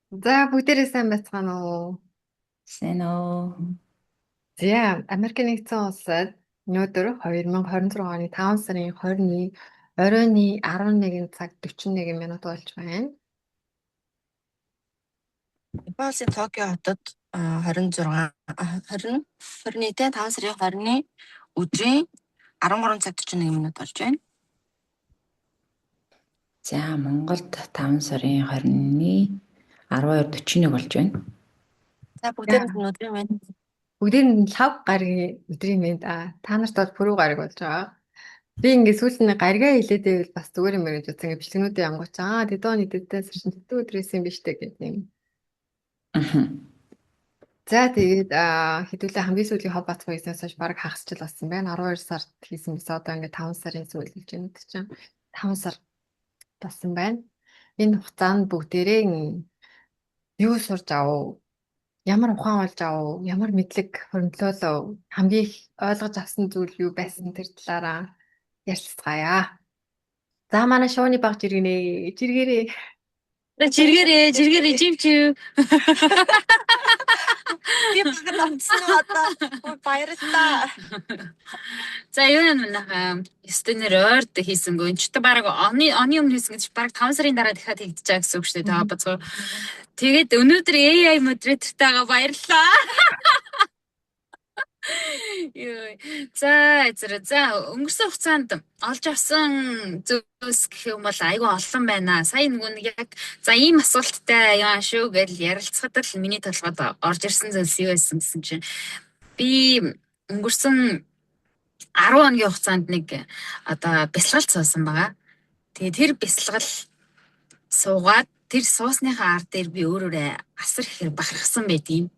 За, бүгдээрээ сайн байцгаана уу? Сайн уу? За, Америк нэгдсэн улсад өнөөдөр 2026 оны 5 сарын 21 оройн 11 цаг 41 минут болж байна. Япон улсын Токио хотод 26 20 21 те 5 сарын 20-ны өдрийн 13 цаг 41 минут болж байна. За, Монголд 5 сарын 20-ны 12:41 болж байна. За, бүгдээрэнд нь өдрийн мэнд. Бүгдээр нь лав гарагийн өдрийн мэнд. Та нарт бол пүрэв гараг болж байгаа. Би ингээд сүүлд нь гаригаа хэлээд байвал бас зүгээр юм байна гэж бодсон. Ингээд бичлэгнүүдээ янгууч тэдэн оны тэдэн сар чинь тэдэн өдрөөс юм биш үү гэдэг юм. За, тэгээд хэдүүлээ хамгийн сүүлийн хоб бацхан хийснээс хойш бараг хагас жил болсон байна. 12 сард хийсэн биз, одоо ингээд 5 сарын сүүл гэж байна гэдэг чинь 5 сар болсон байна. Энэ хугацаанд бүгдээрээ юу сурч авав? Ямар ухаан олж авав? Ямар мэдлэг хуримтлуулав? Хамгийн их ойлгож авсан зүйл юу байсан, тэр талаараа ярилцгаая. За, манай шууны баг жиргэнэ. Жиргээрээ. Жиргээрээ, жиргээрээ, жив жив. Би багад онцсон уу одоо? Баярлалаа. За, юу юм манайхаа ёстой нэр ойрд хийсэнгүй. Энд ч баг оны өмнө хийсэн гэж баг 5 сарын дараа дахиад хийгдэж байгаа гэсэн үг шүү дээ. Та бацгаа. Тэгээд өнөөдөр AI модератортайгаа баярлалаа. Йой. За, зэрэг. За, өнгөрсөн хугацаанд олж авсан зүйлс гэх юм бол айгүй олон байна. Сая нөгөө нэг яг за ийм асуулттай юм шүү гэж ярилцахад л миний толгойд орж ирсэн зүйлс юу байсан гэсэн чинь би өнгөрсөн 10 хоногийн хугацаанд нэг одоо бясалгал суусан байгаа. Тэгээ тэр бясалгал суугаад, тэр суусныхаа ар дээр би өөрөөрөө асар ихээр бахархсан байдгийн.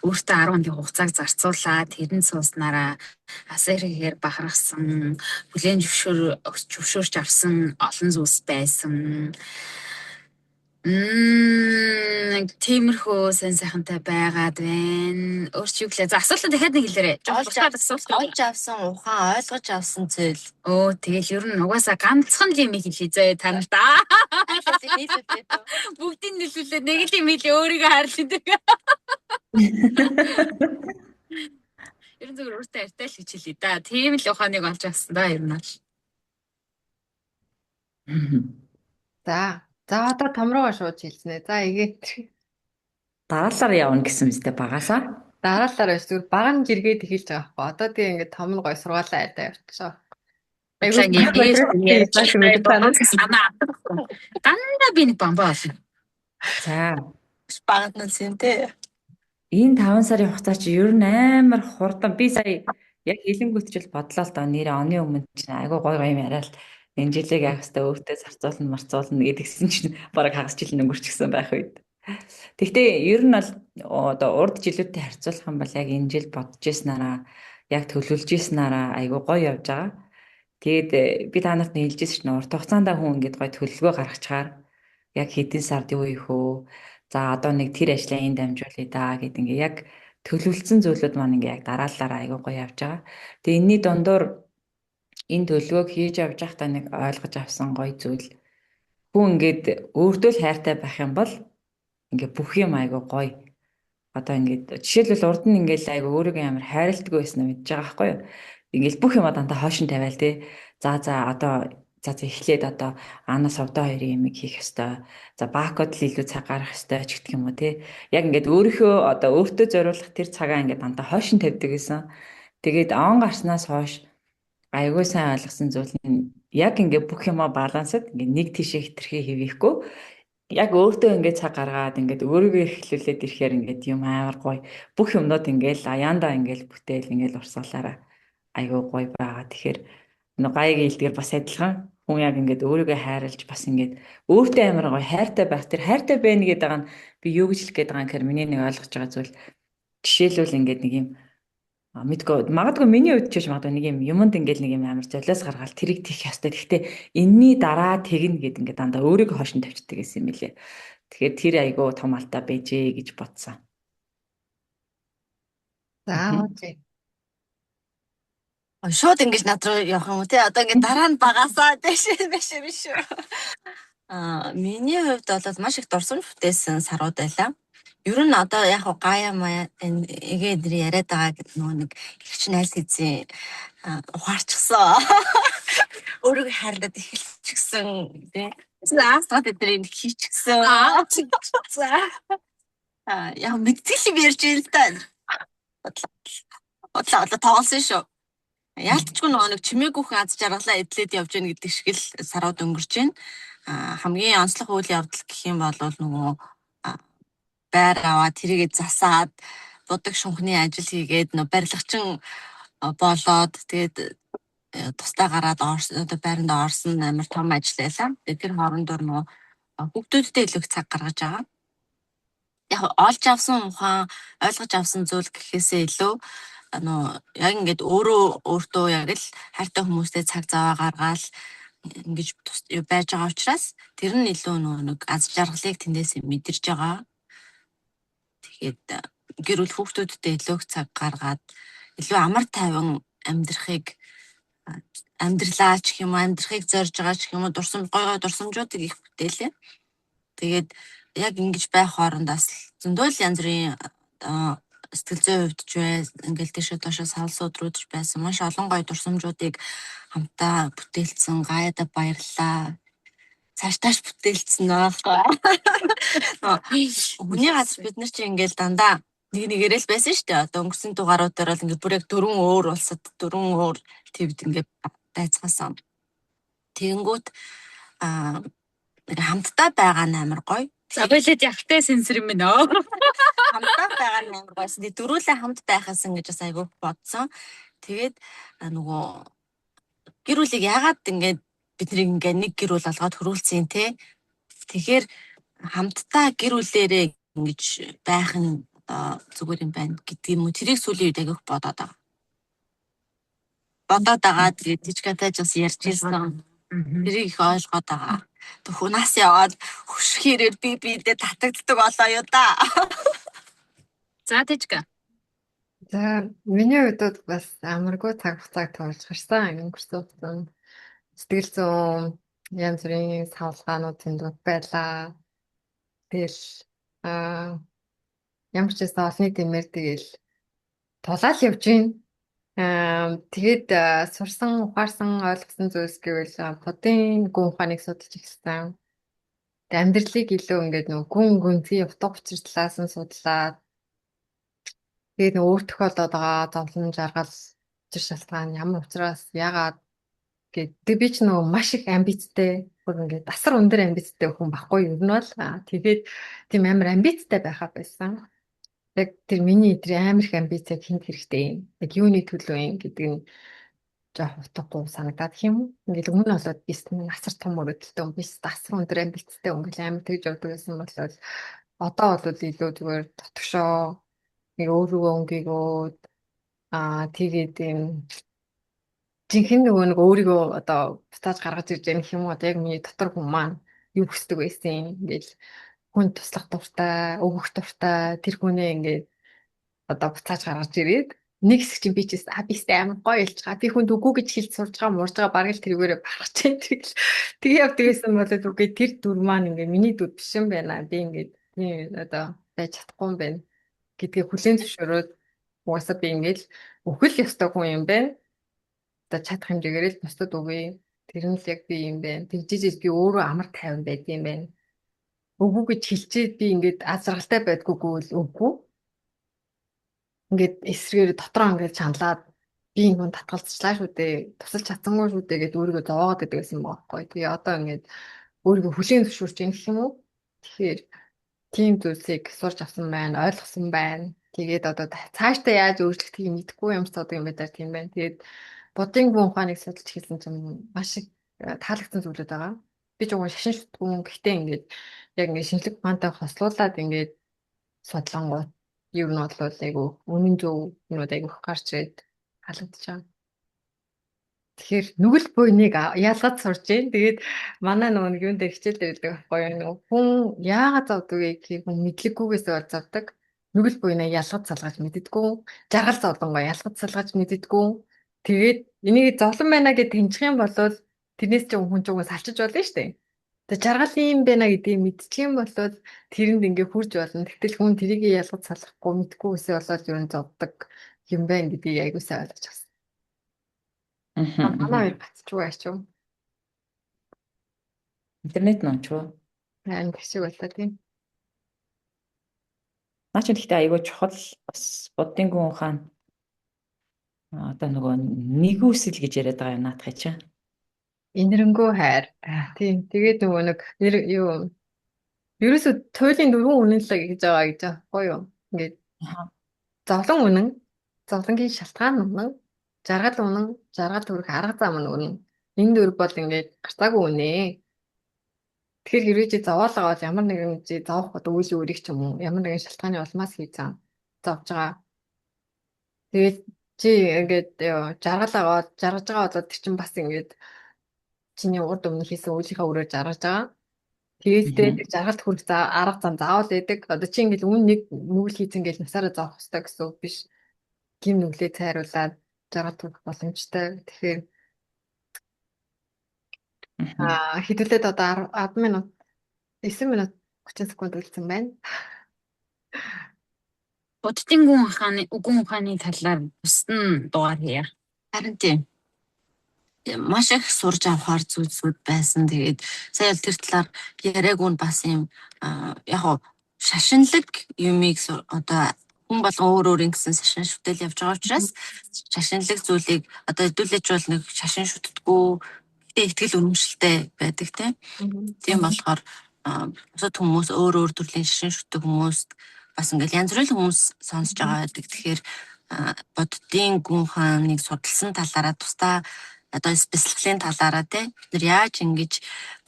Өөртөө 10 хоногийн хугацааг зарцуулаад тэрэнд сууснараа асар ихээр бахархсан, хүлээн зөвшөөрч авсан олон зүйлс байсан. Тиймэрхүү сайн сайхантай байгаад байна. Өөр чи юу гэлээ? За, асуултаа дахиад нэг хэлээрэй. Олж Жохоо асуулт. Олж авсан ухаан, ойлгож авсан зүйл. Өө, тэгэл ер нь угаасаа ганцхан л юм хэлье зөө та нарт. Аа, Нийлүүлээ. Бүгдийг нийлүүлээ, нэг л юм хэлье, өөрийгөө хайрлаа. Ер нь зүгээр өөртөө хайртай л гэж хэлье да. Тийм л ухааныг олж авсан да ер нь бол. За. За, одоо том руугаа шууд хэлснэ. За, игээд. Дараалал явна гэсэн мэт багасаа. Дараалалаар биш, зүгээр баг нь жиргээд эхэлж байгаа байхгүй. Одоо тэгээ ингээд том нь гой сургаалаа айдаа явчихсан. Айгүй ингээд санаа дандаа би нэг бамбаа болно. За. Багад нь юм те. Энэ 5 сарын хугацаа чи ер нь амар хурдан. Би сая яг хэлэнгүүт бодлоо л доо, нэрээ оны өмнө чинь айгүй гой гой юм яриад энэ жилийг яах хэвээр өөртөө зарцуулна марцуулна гэдгсэн чинь бараг хагас жил өнгөрчихсөн байх үед. Гэхдээ ер нь бол одоо урд жилүүдтэй харьцуулах юм бол яг энэ жил бодож ирснараа, яг төлөвлөж ирснараа айгүй гоё явж байгаа. Тэгээд би та нарт хэлж ирсэн чинь урт хугацаанд хүн ингээд гоё төлөвлөгөө гаргачихаар яг хэдэн сард юу хийх үү? За, одоо нэг тэр ажлаа энд дамжуулъя да гэд ингээ яг төлөвлөсөн зүйлүүд маань ингээ яг дараалалаараа айгүй гоё явж байгаа. Тэгээ энэний дундуур энэ төлөвлөгөөг хийж явж байхдаа нэг ойлгож авсан гоё зүйл, хүн ингээд өөртөө л хайртай байх юм бол ингээ бүх юм айгүй гоё. Одоо ингээд жишээлбэл урд нь ингээд айгүй өөрийгөө амар хайрладаг байсан нь мэдж байгаа байхгүй юу? Ингээл бүх юм дандаа хойшин тавиал те. За за, одоо за за, эхлээд одоо Ана Совдоо хоёрын юмыг хийх ёстой. За, Бакод л илүү цаг гаргах ёстой ч гэх юм уу те. Яг ингээд өөрийнхөө одоо өөртөө зориулах тэр цагаа ингээд дандаа хойшин тавьдаг гэсэн. Тэгээд он гарснаас хойш айгүй сайн ойлгосон зүйл нь яг ингээд бүх юмаа балансад ингээд нэг тийшээ хэтэрхий хэвийхгүй, яг өөртөө ингээд цаг гаргаад, ингээд өөрийгөө эрхлүүлээд ирэхээр ингээд юм амар гоё, бүх юмнууд ингээд аяандаа ингээд бүтээл ингээд урсгалаараа айгүй гоё байгаа. Тэгэхээр нэг гаягийн хэлдгээр бас адилхан хүн яг ингээд өөрийгөө хайрлаж, бас ингээд өөртөө амар гоё хайртай байх. Тэр хайртай байна гэдэг байгаа нь би юу гэж хэлэх гээд байгаа юм гэхээр миний нэг ойлгож байгаа зүйл, жишээлбэл ингээд нэг юм мэдгүй, магадгүй миний хувьд ч биш, магадгүй нэг юм юмд ингээл нэг юм амар золиос гаргаал тэрийг тийх ёстой. Гэхдээ энэний дараа тэгнэ гэд ингээд дандаа өөрийгөө хойш нь тавьчихдаг гэсэн юм лээ. Тэгэхээр тэр айгүй том алдаа байжээ гэж бодсон. За, окей. Шууд ингэж над руу явах юм уу те? Одоо ингэ дараа нь багасаа тийш биш биш шүү. Миний хувьд бол маш их дурсамж бүтээсэн сарууд байлаа. Ер нь одоо яг хуу гаяа маяа энэ эгээ нэр яриад байгаа гэдэг нөгөө нэг их чинь аль хэзээ ухаарчихсан. Өөрийгөө хайрлаад эхэлчихсэн тий. За. Асууд эдгээр юм хийчихсэн. За. Яг мэдтгэл юм ярьж ийн л да. Бодлоо бодлоо тоглосон шүү. Яалтчгүй нөгөө нэг чимээгүйхэн аз жаргалаа эдлээд явж гин гэдэг шиг л сарууд өнгөрч байна. Хамгийн онцлог үйл явдал гэх юм бол нөгөө байр аваад тэрийгэ засаад будаг шунхны ажил хийгээд нөгөө барилгачин болоод тэгээд тусдаа гараад одоо байранд орсон амар том ажил байлаа. Тэгээд тэр хоорондоор нөгөө хүүхдүүдтэй илүү их цаг гаргаж байгаа. Яг олж авсан ухаан, ойлгож авсан зүйл гэхээсээ илүү нөө яг ингээд өөрөө өөртөө яг л хайртай хүмүүстэй цаг зав гаргаал ингэж байж байгаа учраас тэр нь илүү нөө нэг аз жаргалыг тэндээс мэдэрч байгаа. Тэгээд гэр бүл хүүхдүүдтэй илүү их цаг гаргаад илүү амар тайван амьдрахыг амьдралаа ч гэх юм уу, амьдрахыг зорж байгаа ч гэх юм уу, дурсам гой гой дурсамжуудыг их бүтээлээ. Тэгээд яг ингэж байх хооронд бас зөндөө л янз бүрийн сэтгэл зүйн хувьд ч бай, ингээл тийшээ доошоо савл суудруудж байсан. Маш олон гоё дурсамжуудыг хамтаа бүтээлцсэн. Гаяада баярлалаа. Цааш тааш бүтээлцсэн байхгүй. Хүний газар бид нар чи ингээл дандаа нэг нэгээрээ л байсан шүү дээ. Одоо өнгөрсөн дугааруудаар бол ингээд бүр яг дөрвөн өөр улсад, дөрвөн өөр твд ингээд байцгаасан. Тэгэнгүүт нэг хамтдаа байгаа нь амар гоё. За болоод явтай сенсор юм байна. Хамтдаа байгаа нь амар гоёсэн. Тэгээ дөрүүлээ хамт байхасан гэж бас айгүй бодсон. Тэгээд нөгөө гэр бүлийг яагаад ингээд бид нарыг ингээд нэг гэр бүл олгоод хөрвүүлсэн те. Тэгэхээр хамтдаа гэр бүлээрээ ингэж байх нь одоо зүгээр юм байна гэдэг юм уу. Тэрийг сүүлийн үед айгүйх бодоод байгаа. Бодоод байгаа. Тэгээд Тижкатай ч бас ярьж ирсэн. Тэрийг их ойлгоод байгаа. Хүнээс яваад хөшхийрээр би биедээ татагддаг болоо юу да. За Тижка. За миний хувьд бол бас амаргүй цаг хугацааг туулж гарсан. Өнгөрсөн хугацаанд сэтгэл зүйн янз бүрийн савлгаанууд зөндөө байлаа. Тэгэл ямар ч байсан олонний дэмээр тэгэл тулаал явж гин. Тэгээд сурсан, ухаарсан, ойлгосон зүйлс гэвэл буддын гүн ухааныг судалж эхэлсэн. Тэгээд амьдралыг илүү ингээд нөгөө гүн гүнзгий утга учир талаас нь судлаад тэгээд нөгөө өөр тохиолдоод байгаа зовлон жаргал учир шалтгаан ямар учраас яагаад гэдэг би ч нөгөө маш их амбицтай бүр ингээд асар өндөр амбицтай хүн байхгүй юу нь бол тэгээд тийм амар амбицтай байхаа байсан. Яг тэр миний тэр амар их амбиц яг хэнд хэрэгтэй юм. Яг юуны төлөө юм гэдэг нь жоох утгагүй санагдаад гэх юм уу. Ингээл өмнө нь болоод би асар том мөрөөдөлтэй хүн биш асар өндөр амбицтай хүн гэл амар тэгж явдаг байсан бол одоо бол илүү зүгээр дотгошоо нэг өөрийгөө өнгийгөөд тэгээд юм жинхэнэ нөгөө нэг өөрийгөө одоо буцааж гаргаж ирж байгаа юм уу, одоо яг миний дотор хүн маань юу хүсдэг байсан ингээл хүн туслах дуртай, өгөх дуртай тэр хүнээ ингээд одоо буцааж гаргаж ирээд нэг хэсэг чинь би ч би амар гоё хэлж байгаа. Би хүнд үгүй гэж хэлж сурж байгаа, мурж байгаа, бараг л тэрүүгээрээ барах чинь тэгэл тэгээ явдаг байсан бол үгүй тэр дүр маань ингээд миний дүр биш юм байна. Би ингээд тийм одоо байж чадахгүй юм байна гэдгийг хүлээн зөвшөөрөөд угаасаа би ингээд өгөх ёстой хүн юм байна. Одоо чадах хэмжээгээр л бусдад өгье. Тэр нь л яг би юм байна. Тэгжиж би өөрөө амар тайван байд юм байна. Үгүй гэж хэлчихэд би ингээд аз жаргалтай байдгүйгүй л үгүй. Ингээд эсрэгээр дотроо ингээд чаналаад би энэ хүн татгалзчлаа шүү дээ. Тусалж чадсангүй шүү дээ гэд өөрийгөө зовоогоод байдаг гэсэн байгаа байхгүй. Тэгээ одоо ингээд өөрийгөө хүлээн зөвшөөрч юм гэх юм уу? Тэгэхээр тийм зүйлсийг сурч авсан байна, ойлгосон байна. Тэгээд одоо цаашдаа яаж өөрчлөгдөхийг мэдэхгүй юм ч одоо юм байна тийм байна. Тэгээд буддын гүн ухааныг судалж эхэлсэн чинь маш их таалагдсан зүйлүүд байгаа. Би ч угаан шашин шүтгүүн гэхдээ ингээд яг ингээд шинжлэх ухаантай хослуулад ингээд судлангууд ер нь бол айгу үнэн зөв юмнууд айгу гарч ирээд таалагдж байгаа. Тэгэхээр нүгэл буйныг ялгаж сурж гин. Тэгээд манай нөгөө нэг юун дээр хичээл дээр байдаг байхгүй юу? Нөгөө хүн яагаад зовдөг вэ гэхийг хүн мэдлэггүйгээс бол зовдөг. Нүгэл буйнаа ялгаж салгаж мэддэггүй. Жаргал зовлонгоо ялгаж салгаж мэддэггүй. Тэгээд энийг зовлон байна гэж тэнцэх юм бол тэрнээс ч хүн ч угсаа салчиж болно шүү дээ. Тэгээ жаргал юм байна гэдгийг мэдчих юм бол тэрэнд ингээ хүрж болно. Гэтэл хүн тэрийг ялгаж салахгүй мэдгүй үсээ болоод ер нь зовдөг юм байна гэдгийг айгуу сайн ойлгож авсан. Манай хоёр гацчгүй аач юу? Интернет нончгүй. Харин шиг боллоо тийм. Наа чи гэхдээ айгүй чухал бас буддын гүн ухаан одоо нөгөө нэгүсэл гэж яриад байгаа юм наадах чинь. Инэрэнгүй хайр. Тийм. Тэгээд нөгөө нэг юу ерөөсө туйлын дөрвөн үнэн л гэж байгаа гэж байхгүй юу? Ингээд зовлон үнэн, зовлонгийн шалтгаан үнэн, жаргал үнэн, жаргал төрөх арга зам нь үнэн. Энэ дөрв бол ингээд гарцаагүй үнэ. Тэгэхээр хэрвээ чи зовоол байгаа бол ямар нэгэн чи зовох одоо үйл өөрийг ч юм уу ямар нэгэн шалтгааны улмаас хийж байгаа зовж байгаа. Тэгээд чи ингээд жаргал аваад жаргаж байгаа бол тэр чинь бас ингээд чиний урд өмнө хийсэн үйлийнхээ үрээр жаргаж байгаа. Тэгээд тэр жаргалт хүрэх арга зам заавал байдаг. Одоо чи ингээд үн нэг нүгэл хийцэн гэж насаараа зовох хэрэгтэй гэсэн үг биш. Гим нүглээ цайруулаад жаргалт хүрэх боломжтой. Тэгэхээр хэдүүлээд одоо 10 минут 9 минут 30 секунд үлдсэн байна. Буддын гүн ухааны талаар бусад нь дугаар хийе. Харин тийм. Маш их сурж авахар зүйлсүүд байсан. Тэгээд сая л тэр талаар яриаг нь бас юм яг уу шашинлаг юмыг одоо хүн болгон өөр өөр ингэсэн шашин шүтэл явж байгаа учраас шашинлаг зүйлийг одоо хэдүүлээч бол нэг шашин шүтдэггүй гэхдээ итгэл үнэмшилтэй байдаг тийм. Тийм болохоор бусад хүмүүс өөр өөр төрлийн шашин шүтдэг хүмүүст бас ингээл янз бүрийн хүмүүс сонсож байгаа байдаг. Тэгэхээр буддын гүн ухааныг судалсан талаараа тусдаа одоо бясалгалын талаараа те бид нар яаж ингэж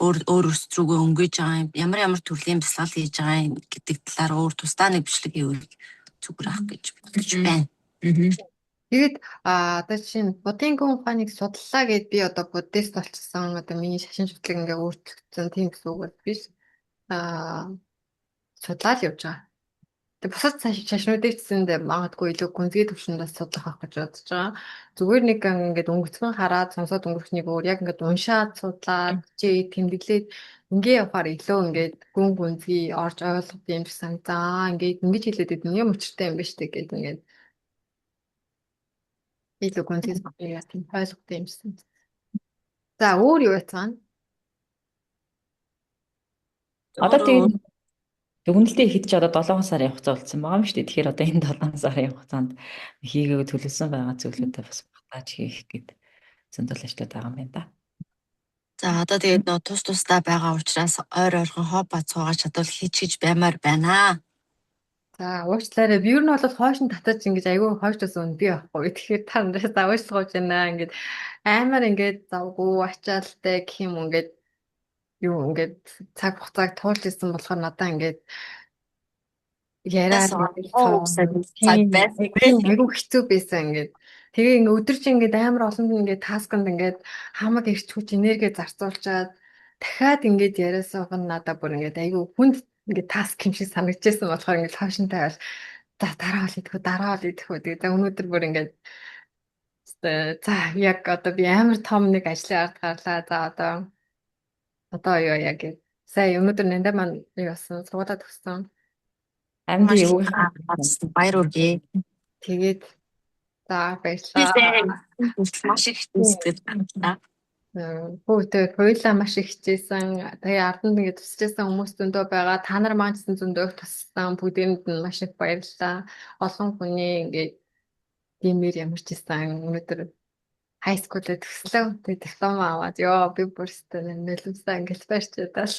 өөр өөр өөрсд рүүгээ өнгөж байгаа юм, ямар ямар төрлийн бясалгал хийж байгаа юм гэдэг талаар өөр тусдаа нэг бичлэг хийвэл зүгээр ах гэж бодож байна. Тэгээд одоо жишээ нь буддын гүн ухааныг судлаа гэд би одоо буддист болчихсон, одоо миний шашин шүтлэг ингээ өөрчлөгдсөн тийм гэсэн үг бол биш. Судлаад явж байгаа. Тэгээ бусад шашнуудыг ч гэсэндээ магадгүй илүү гүнзгий түвшинд бас судлах байх гэж бодож байгаа. Зүгээр нэг ингээд өнгөцгөн хараад сонсоод өнгөрөх нэг өөр, яг ингээд уншаад судлаад хичээ тэмдэглээд ингээ явахаар илүү ингээд гүн гүнзгий орж ойлгох юм шиг санагдаа. Ингээд ингэж хэлээд идэв юм учиртай юм ба штэ гэдэг ингээд илүү гүнзгий тийм ойлгох юм шиг санагдав. За, өөр юу яцгаана? Одоо тэгээд дүгнэлтээ ихэд чи одоо 7 сарын хугацаа үлдсэн байгаа юм шүү дээ. Тэгэхээр одоо энэ 7 сарын хугацаанд хийгээгүй төлөвлөсөн байгаа зүйлүүдээ бас багтааж хийх гээд зөндөл ажлууд байгаа юм байна да. За, одоо тэгээд нөө тус тусдаа байгаа учраас ойр ойрхон хоо бац суугаад чадвал хийж хийж баймаар байна. За, уучлаарай. Би ер нь бол хойш нь татаж ингэж айгүй хойш тус үн би байхгүй. Тэгэхээр та нараас уучлах байна. Ингээд амар ингээд завгүй ачаалтай гэх юм ингээд юу ингээд цаг хугацааг туулж исэн болохоор надаа ингээд яриад цаг байсан. Айгүй хэцүү байсан ингээд. Тэгээ ингээд өдөр чинь ингээд амар олон ингээд task анд ингээд хамаг эрч хүч энерги зарцуулчаад дахиад ингээд яриа суух нь надаа бүр ингээд айгүй хүнд ингээд task юм шиг санагдчихсан болохоор ингээд хойшин тавиал, за, дараа бол идэх үү, дараа бол идэх үү. Тэгээ за, өнөөдөр бүр ингээд за, яг одоо би амар том нэг ажлын ард гарлаа. За, одоо юу яг сая өнөөдөр Нандаа маань юу болсон, сургуулаа төгссөн. Амди баяр хүргэе. Тэгээд за, баярлалаа. Маш их сэтгэл хангалаа. Хүүтэй хоёулаа маш их хичээсэн. Тэгээ арданд ингээд тусчээсэн хүмүүс зөндөө байгаа. Та нар маань ч гэсэн зөндөө их туссан. Бүгдээрэнд нь маш их баярлалаа. Олон хүний ингээд димээр ямар ч гэсэн өнөөдөр high school-д төгслөө. Тэгээ диплом аваад ёо, би бүр өстой нулимсаа ингээд барьж чадаал.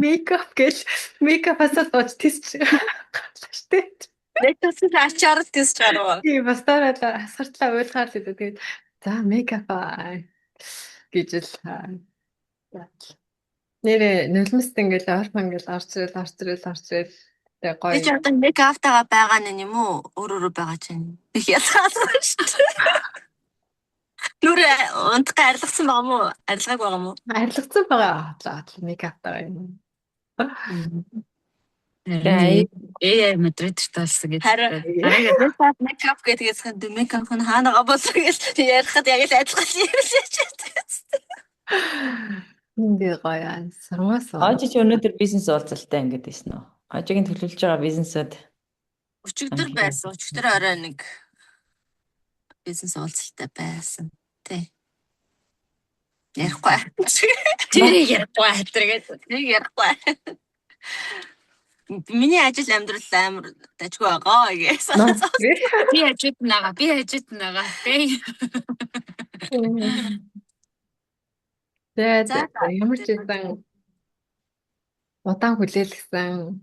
Makeup гэл makeup-аас бооч тийч гарлаа штэ. Makeup ачаар тийч гарав. Тийм, бас дараа хасгартлаа уйлгаар л дээ. Тэгээд за, makeup гэж л нэрээ нулимст ингээл ойрхон ингээл орж ирэл орж ирэл орж ирэл тэгээ гоё. Би ч одоо makeup-тайгаа байгаа нь юм уу? Өөр өөр байгаа чинь. Их ялгаалгаа шүү дээ. Нүрээ унтгаа арилгацсан байгаа мó? Арилгааг байгаа мó? Арилгацсан байгаа. Makeup-тайгаа юм. Тэгээ AI модератор болсон гэж. Харин makeup гэдгээс хэн makeup нь хаана байгаа болоо гэж ярихад яг л адилхан юм шиг. Ингээ гоё аа. Сурмаас уу. Ожи чи өнөөдөр бизнес уулзалтай ингээд байсан уу? Ожигийн төлөвлөж байгаа бизнесүүд Өчигдөр байсан. Өчигдөр орой нэг бизнес уулзалтай байсан. Тий. Ярихгүй. Тэрийг ярихгүй хэтэргээд. Тэрийг ярихгүй. Миний ажил амьдрал амар дажгүй байгаа гэсэн. Би хажууд нь байгаа. Би хажууд нь байгаа. Тий. Тэгээд ямар ч байсан удаан хүлээлгэсэн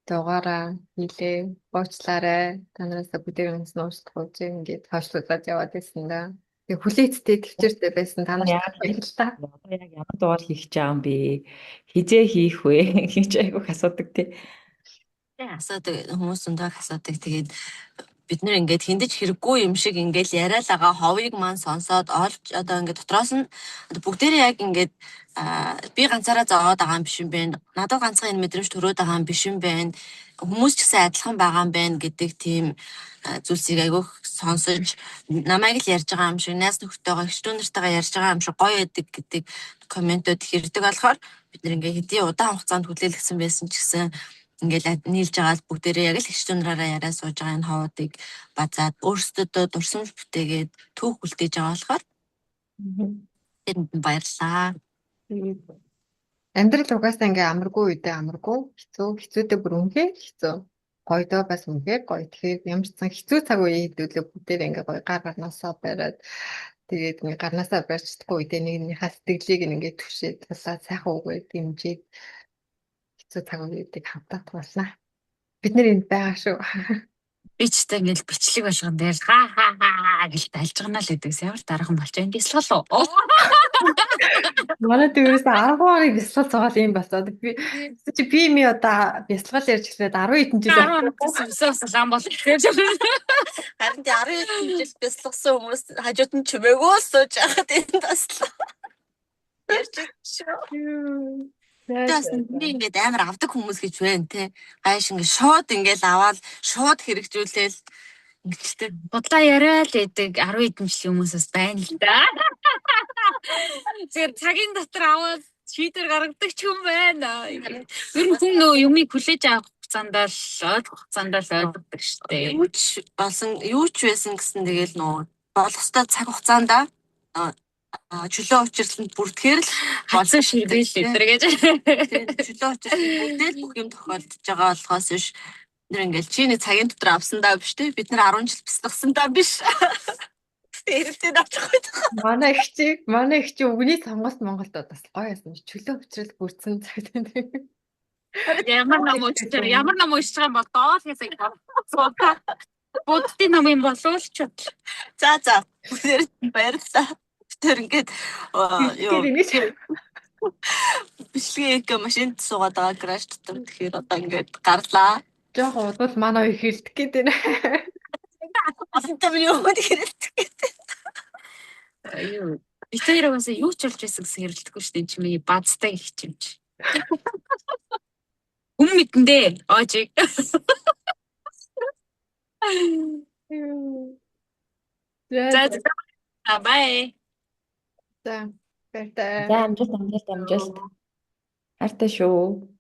дугаараа хийлээ. Уучлаарай. Та нараас бүгдээр үнсэн уучлах уу чи ингээд хойшлуулад яваад байсан да. Тэгээ хүлээцтэй төвчээртэй байсан та нарт баярлалаа. Одоо яг ямар дугаар хийх гэж байгаа юм бэ? Хизээ хийх вэ гэж айгүйх асуудаг тий. Асуудаг хүмүүс зөндөө асуудаг. Тэгээд бид нэр ингээд хиндэж хэрэггүй юм шиг ингээд яриа л байгаа ховыг маань сонсоод олж одоо ингээд дотроос нь бүгдээрээ яг ингээд би ганцаараа зовоод байгаа юм биш юм байна. Надад ганцхан энэ мэдрэмж төрөөд байгаа юм биш юм байна. Хүмүүс ч гэсэн адилхан байгаа юм байна гэдэг тийм зүйлсийг айгүйх сонсож намайг л ярьж байгаа юм шиг найз нөхдөйгөө эгч нартайгаа ярьж байгаа юм шиг гоё байдаг гэдэг комментүүд хэрдэг болохоор бид нэр ингээд хэдий удаан хугацаанд хүлээлгэсэн байсан ч гэсэн ингээл нийлж байгаа л бүгдээрээ яг л эгч нараараа яриа сууж байгаа энэ ховоодыг базаад өөрсдөдөө дурсамж бүтээгээд түүх үлдээж байгаа болохоор тэрэнд нь баярлалаа. Амьдрал угаасаа ингээ амаргүй үедээ амаргүй, хэцүү, хэцүүдээ бүр үнэхээр хэцүү. Гойдоо бас үнэхээр гоё. Тэгэхээр ямар ч сан хэцүү цаг үеийн хэдүүлээ бүгдээр ингээ гоё гар гарнаасаа бариад тэгээд ингээ гарнаасаа барьж чадахгүй үедээ нэгнийхээ сэтгэлийг ингээ түшээд тулаад сайхан үгээр дэмжиж хэцүү цаг үеийг хамтаа туулна. Бид нэр энд байгаа шүү. Би ч та ингээл бичлэг болгон дээр ха ха ха гэж дальжгана л гэдэг. Ямар дараахан болж байна. Бясалгал уу? Манай дээрээс 10 оны бясалгал цугаал юм болцоод би чи би ми одоо бясалгал ярьж эхлээд 10 хэдэн жил 10 бас лам бол гэхээр. Харин тий 10 хэдэн жил бясалгасан хүмүүс хажууд нь чимээгүй сууж байхад энд бас л ярьж шүү. Бас би ингээд амар авдаг хүмүүс гэж байна те. Гайш ингээд шууд ингээд аваад шууд хэрэгжүүлээл ингэчтэй. Бодлоо яриа л гэдэг 10 хэдэн жилийн хүмүүс бас байна л да. Тэгэхээр цагийн дотор аваад шийдвэр гаргадаг ч юм байна. Ер нь хүн нөө юмыг хүлээж авах хугацаанд л ойлгох хугацаанд л ойлгодог шүү дээ. Юу ч болсон, юу ч байсан гэсэн тэгэл нөө болох ёстой цаг хугацаанд чөлөө учирланд бүрдэхээр л хацсан ширбэл өдр гэж. Чөлөө учирланд бүрдээл бүх юм тохиолдож байгаа болохоос биш. Бид нар ингээл чи нэг цагийн дотор авсан даа биш те. Бид нар 10 жил бясалгасан даа биш. Эрэлтээ авчих гээд. Манай их чи үгний сонголт Монголд бас гоё байсан. Чөлөө учрал бүрдсэн цагт. Ямар ном уншиж байгаа ямар ном уншиж байгаа юм бол доор хийсэг. Буддын ном юм болов ч бодлоо. За за. Бүгдээр баярлалаа. Тэр ингээд юу бичлэгийн эко машинд суугаад байгаа гараж дотор тэгэхээр одоо ингээд гарлаа. Жохо удвал манай хоёр хэрэлдэх гээд байна. Олонтой миний өмнөд хэрэлдэх гээд. Юу. Бид хоёр угаасаа юу ч болж байсан гэсэн хэрэлдэхгүй шүү дээ. Чи миний базтай их юм чи. Хүн мэдэндээ оожиг. За за бай. За баяртай. За амжилт амжилт амжилт. Хайртай шүү.